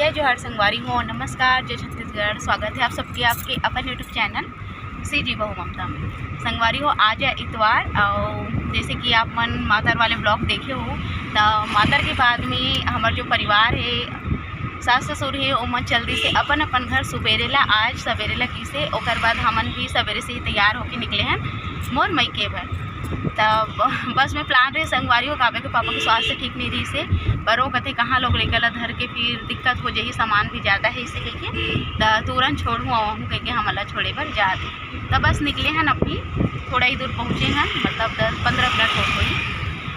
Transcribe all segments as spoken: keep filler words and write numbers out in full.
जय जोहार संगवारी हो, नमस्कार, जय छत्तीसगढ़। स्वागत है आप सबके आपके अपन YouTube चैनल सी जी बहू ममता में। संगवारी हो, आज है इतवार और जैसे कि आप मन मातर वाले ब्लॉग देखे हो, तो मातर के बाद में हमार जो परिवार है, सास ससुर है, ओमन जल्दी से अपन अपन घर सुबेरे ला, आज सवेरे ला किसे, ओकर बाद हमन भी सवेरे से ही तैयार होके निकले हैं मोर मइके बर। तब बस में प्लान रहे संगवारी हो, काबे के पापा के स्वास्थ्य ठीक नहीं रही से, पर वो कहते कहाँ लोग लइका ला धर के फिर दिक्कत हो जाही, सामान भी ज़्यादा है इसे कह के, त तुरंत छोड़हूँ आवहूँ कह के हमन ला छोड़े बर जात। त बस निकले हन अभी, थोड़ा ही दूर पहुँचे हन, मतलब दस पन्द्रह मिनट हो गई।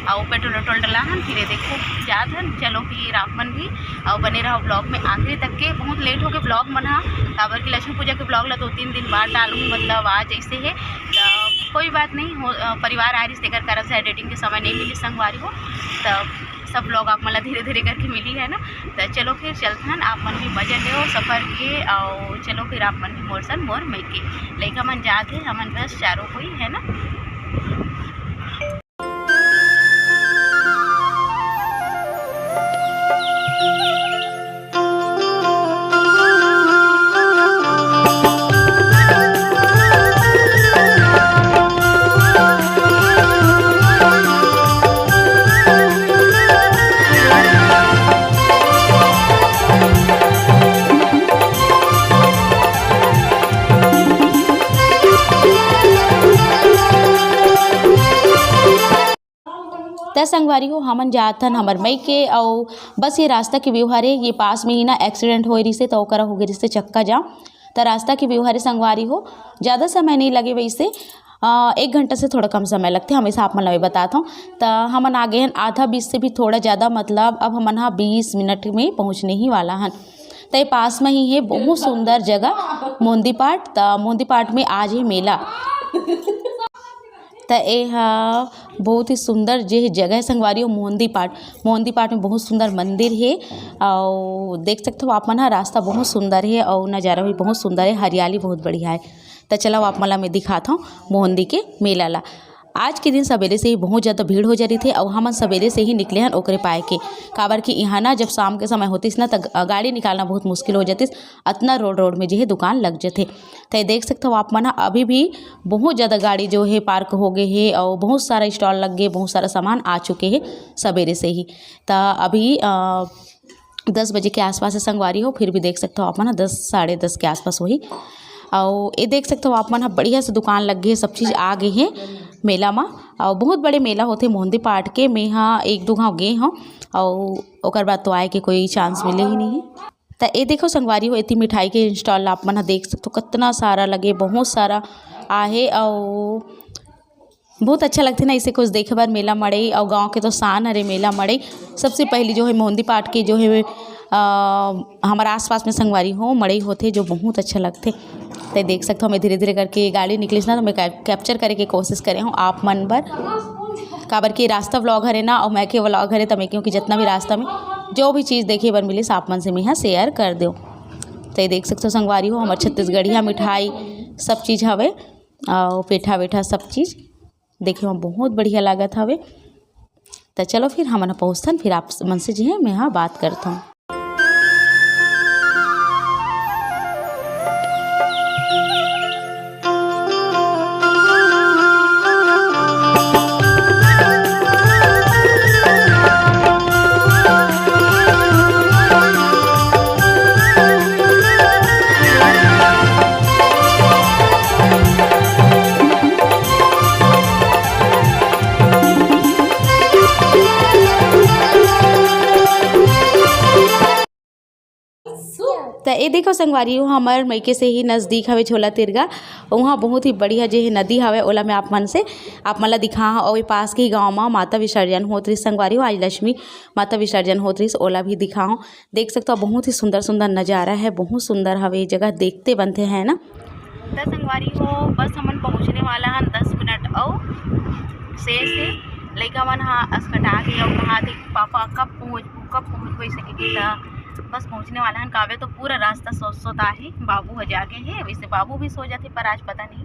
और पेट्रोल वेट्रोल डला हन, फिर ये देखो जात हन। चलो फिर आप मन भी और बने रहो ब्लॉग में आखिरी तक के। बहुत लेट हो गए ब्लॉग मन हा, काबर कि लक्ष्मी पूजा के ब्लॉग ला दो तीन दिन बाद डालूँ, मतलब आज ऐसे है। त कोई बात नहीं हो, अ, परिवार आ रही, तेकर कारण से एडिटिंग के समय नहीं मिली संगवारी हो। त सब ब्लॉग आप मन ला धीरे धीरे करके मिली है ना। त चलो फिर चलथन, आप मन भी मजा लेओ सफर के, और चलो फिर आप मन भी मोर सन मोर मइके। लइका मन जात है, हमन बस चारों कोई है ना। त संगवारी हो, हमन जात हन हमर मइके, अउ बस ये रास्ता के व्यू हरे, ये पास में ही ना एक्सीडेंट होए रिसे, त ओकरा हो गए रिसे चक्का जाम। त रास्ता के व्यू हरे संगवारी हो, ज़्यादा समय नहीं लगे वैसे, अ, एक घंटा से थोड़ा कम समय लगथे, हमेशा आप मन ला मैं बतात हूँ। त हमन आ गए हन आधा बीस से भी थोड़ा ज़्यादा, मतलब अब हमन हा बीस मिनट में पहुँचने ही वाला हन। त ये पास में ही है बहुत सुंदर जगह मोहंदी पाट। त मोहंदी पाट में आज है मेला। त ए ह बहुत ही सुंदर जे जगह है संगवारी हो, मोहंदी पाट। मोहंदी पाट में बहुत सुंदर मंदिर है, और देख सकते हो आप मन ह, रास्ता बहुत सुंदर है और नज़ारा भी बहुत सुंदर है, हरियाली बहुत बढ़िया है। त चलो आप मन ला मैं दिखात हूँ मोहंदी के मेला ला। आज के दिन सवेरे से ही बहुत ज़्यादा भीड़ हो जा रही थे और हमन सवेरे से ही निकले हन ओकरे पाए के, काबर कि यहाँ ना जब शाम के समय होतिस ना त ग-, गाड़ी निकालना बहुत मुश्किल हो जातिस, अतना रोड रोड में जो है दुकान लग जथे। त ये देख सकते हो आप मन ह, अभी भी बहुत ज़्यादा गाड़ी जो है पार्क हो गए है और बहुत सारा स्टॉल लग गए, बहुत सारा सामान आ चुके हैं सवेरे से ही। त अभी अ, दस बजे के आसपास है संगवारी हो, फिर भी देख सकते हो आप मन ह, दस, साढ़े दस के आसपास होही। और ये देख सकते हो आप मन ह, बढ़िया से दुकान लग गए, सब चीज़ आ गए हैं मेला में। और बहुत बड़े मेला होते मोहंदी पाट के, मैं हा एक दो गाँव गए हूँ और ओकर बाद तो आए के कोई चांस मिले ही नहीं। त ए देखो संगवारी हो, एती मिठाई के स्टॉल आप मन ह देख सकथो, कतना सारा लगे, बहुत सारा आहे। अउ बहुत अच्छा लगथे ना, इसे कुछ देखे बर मेला मड़ई, अउ गाँव के तो शान हरे मेला मड़ई। सबसे पहली जो है मोहंदी पाट के जो है, अ, हमारा आसपास में संगवारी हो मड़ई होथे, जो बहुत अच्छा लगथे। ते देख सकथो, मैं धीरे धीरे करके गाड़ी निकलिस ना, तो मैं कै-, कैप्चर करे के कोशिश करे हूँ आप मन बर, काबर कि रास्ता व्लॉग हरे ना, और मैं के व्लॉग हरे, त मैं क्योंकि जितना भी रास्ता में जो भी चीज़ देखे बर मिलिस, आप मन से मैं यहाँ शेयर कर देव। तो ये देख सकथो संगवारी हो, हमार छत्तीसगढ़िया मिठाई सब चीज़ हवे, और पेठा वेठा सब चीज़ देखे में बहुत बढ़िया लागत हवे। तो चलो फिर हमन पहुँचथन, फिर आप मन से जो है मैं यहाँ बात करता हूँ। त ए देखो संगवारी हो, हमर मइके से ही नज़दीक हवे झोला तिरगा। उहाँ बहुत ही बढ़िया जे हे नदी हवे, ओला मैं आप मन से, आप मन ला दिखा हूँ। और पास के ही गाँव मा माता विसर्जन होत रहिस संगवारी हो, आज लक्ष्मी माता विसर्जन होत रहिस, ओला भी दिखा हूँ। देख सकथो, बहुत ही सुंदर सुंदर नज़ारा है, बहुत सुंदर हवे ये जगह, देखते बनते हैं ना। त संगवारी हो, बस हमन पहुँचने वाला हन दस मिनट अउ से से लइका मन हा असकटा के अउ कहा थे, "पापा कब पहुँचबू, कब पहुँचबू?" ऐसे कहिके त बस पहुँचने वाला हन। काव्य तो पूरा रास्ता सोत सोत आही, बाबू ह जागे हे, वैसे बाबू भी सो जाथे, पर आज पता नहीं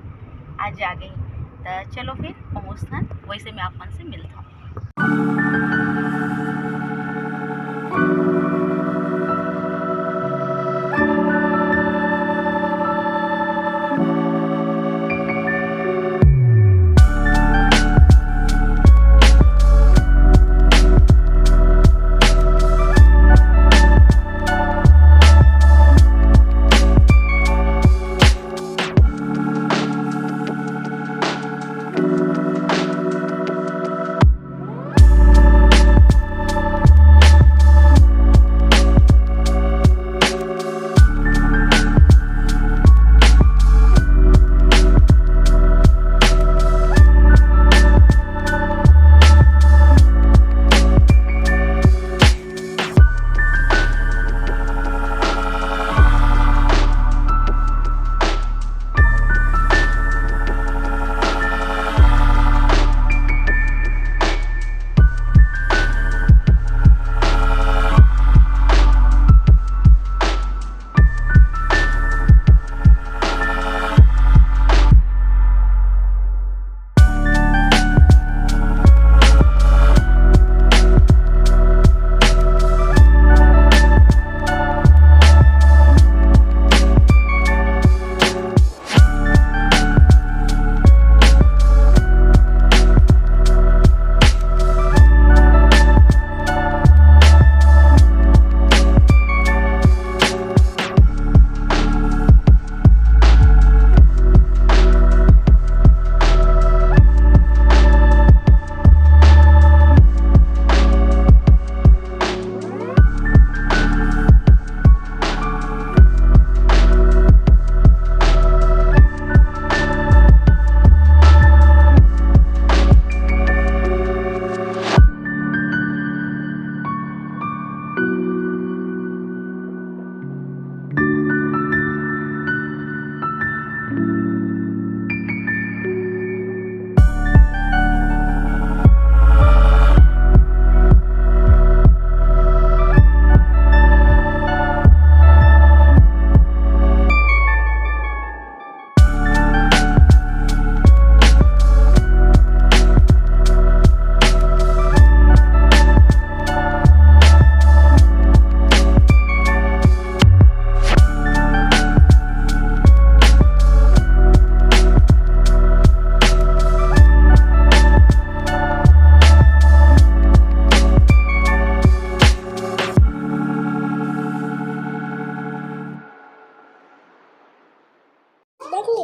आज जागे हे। त चलो फिर पहुँचथन, वैसे मैं आप मन से मिलता हूँ।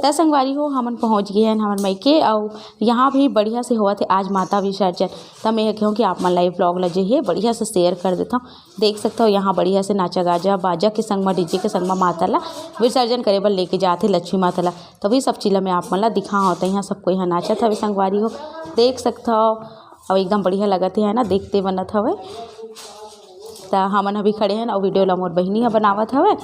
त संगवारी हो, हमन पहुँच गे हन हमर मइके, अउ यहाँ भी बढ़िया से होवत हे आज माता विसर्जन। त मैं कहूँ कि आप मन ला ये vlog ला जे हे बढ़िया से share कर देथव। देख सकथव, यहाँ बढ़िया से नाचा गाजा, बाजा के संग म, DJ के संग म माता ला विसर्जन करे बर लेके जात हे, लक्ष्मी माता ला। त वही सब चीज ला मैं आप मन ला दिखावत हँव। त यहाँ सब कोई ह नाचत हवे संगवारी हो, देख सकथव। अउ एकदम बढ़िया लगत हे, है ना, देखते बनत हवे। त हमन ह भी खड़े हन अउ video ला मोर बहिनी ह बनावत हवे,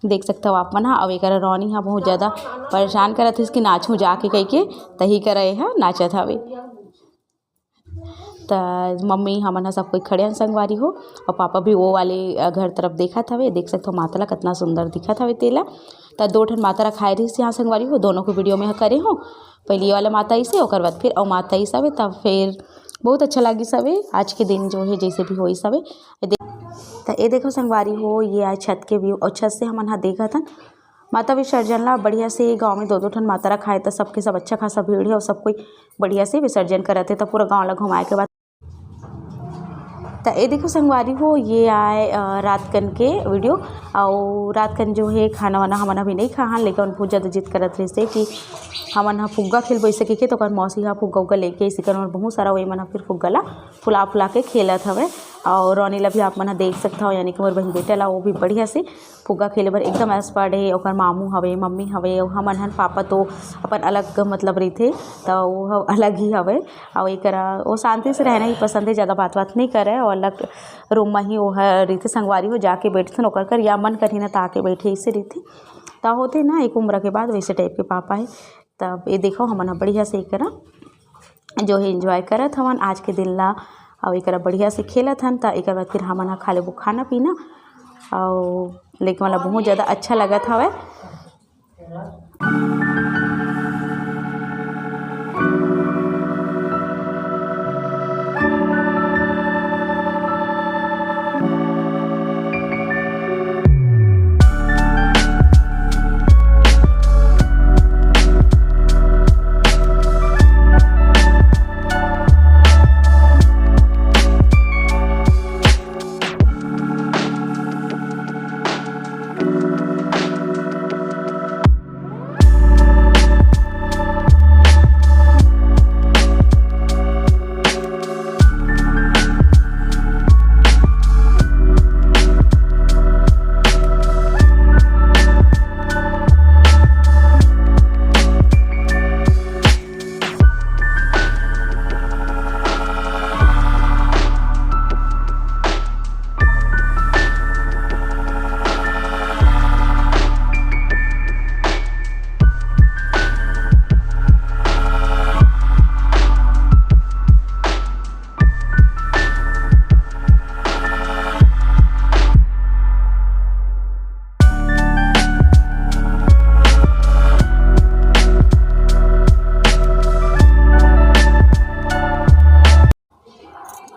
देख सकथव आप मन ह। अउ एकरा रोनी ह बहुत ज्यादा परेशान करत हिस कि नाचहूँ जाके कहिके, तही करा एहा नाचत हवे। त मम्मी, हमन ह सब कोई खड़े हन संगवारी हो, अउ पापा भी वो वाले, अ, घर तरफ देखत हवे। देख सकथव माता ला कतना सुंदर दिखत हवे तेला। त दो ठन माता रखाए रहिस यहाँ संगवारी हो, दोनों को video में ह करे हों। पहली वाला माता इसे, ओकर बाद फिर अउ माता इस हवे, तब फिर बहुत अच्छा लागिस हवे। आज के दिन जो हे जैसे भी होइस हवे। ये दे-, त ये देखो संगवारी हो, ये आए छत के view, अउ छत से हमन ह देखत हन माता विसर्जन ला बढ़िया से। गाँव में दो दो ठन माता रखाए, त सबके सब अच्छा खासा भीड़ हे अउ सब कोई बढ़िया से विसर्जन करत हे। त पूरा गाँव ला घुमाए के बाद त ए देखो संगवारी हो, ये आय, अ, रात कन के video। अउ रात कन जो हे खाना वाना हमन अभी नहीं खा हन, लेकिन बहुत ज़्यादा जिद करत रहिसे कि हमन ह फुग्गा खेलबो ऐसे कहिके, तो ओकर मौसी ह फुग्गा उग्गा लेके ऐसे कर बहुत सारा वही मन ह फिर फुग्गा ला फुला फुला के खेलत हवे। अउ रोनी ला भी आप मन ह देख सकत हव, यानी कि मोर बहन बेटा ला, वो भी बढ़िया से फुग्गा खेले बर एकदम expert हे। ओकर मामू हवे, मम्मी हवे, अउ हमन हन पापा तो अपन अलग मतलब रहिथे, त वो ह अलग ही हवे। अउ एकरा वो शांति से रहना ही पसंद हे, ज़्यादा बात बात नहीं करे, अउ अलग room में ही वो ह रहिथे। संगवारी हो जाके बैठथन ओकर कर, या मन करही ना त आके बैठे, ऐसे रहिथे। त होथे ना एक उम्र के बाद वैसे type के पापा हे। तब ये देखो हमन ह बढ़िया से एकरा जो हे enjoy करत हवन आज के दिन ला, अउ एकरा बढ़िया से खेलत हन। त एकर बाद फिर हमन ह खा लेबो खाना पीना, अउ लेके वाला बहुत ज़्यादा अच्छा लगत हवय।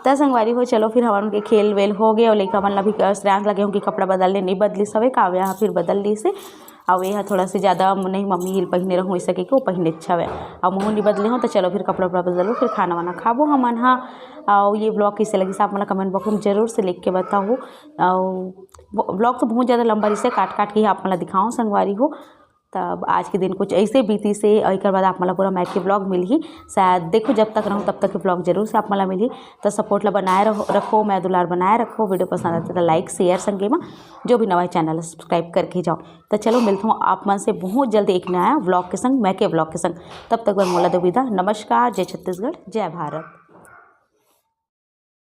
त संगवारी हो, चलो फिर हमन के खेल वेल हो गए, अउ लइका मन ला भी, अ, श्रेयांश लगे हों कि कपड़ा बदलने नहीं बदलिस हवे, काव्या ह फिर बदल लिस हे। अउ ये ह थोड़ा से ज़्यादा म-, नहीं मम्मी, ये पहिने रहूँ ऐसे कहिके, वो पहिने अच्छा हवे। अउ महूँ नहीं बदले हों, त चलो फिर कपड़ा उपड़ा बदलो, फिर खाना वाना खाबो हमन ह। अउ ये vlog कैसे लगिस आप मन ला comment box में जरूर से लिख के बताओ। अउ vlog तो बहुत ज़्यादा लंबा रहिसे, काट काट के ही आप मन ला दिखाओ संगवारी हो। तब आज के दिन कुछ ऐसे बीतिस हे, अउ एकर बाद आप मन ला पूरा मइके vlog मिलही। शायद देखो, जब तक रहूँ तब तक के vlog जरूर से आप मन ला मिलही। त support ला बनाए रहो, रखो, मया दुलार बनाए रखो। Video पसंद आथे त like, share, संगे म जो भी नवा channel है subscribe करके जाओ। त चलो मिलत हूँ आप मन से बहुत जल्दी एक नया vlog के संग, मइके vlog के संग। तब तक बर मोला दो विदा, नमस्कार, जय छत्तीसगढ़, जय भारत।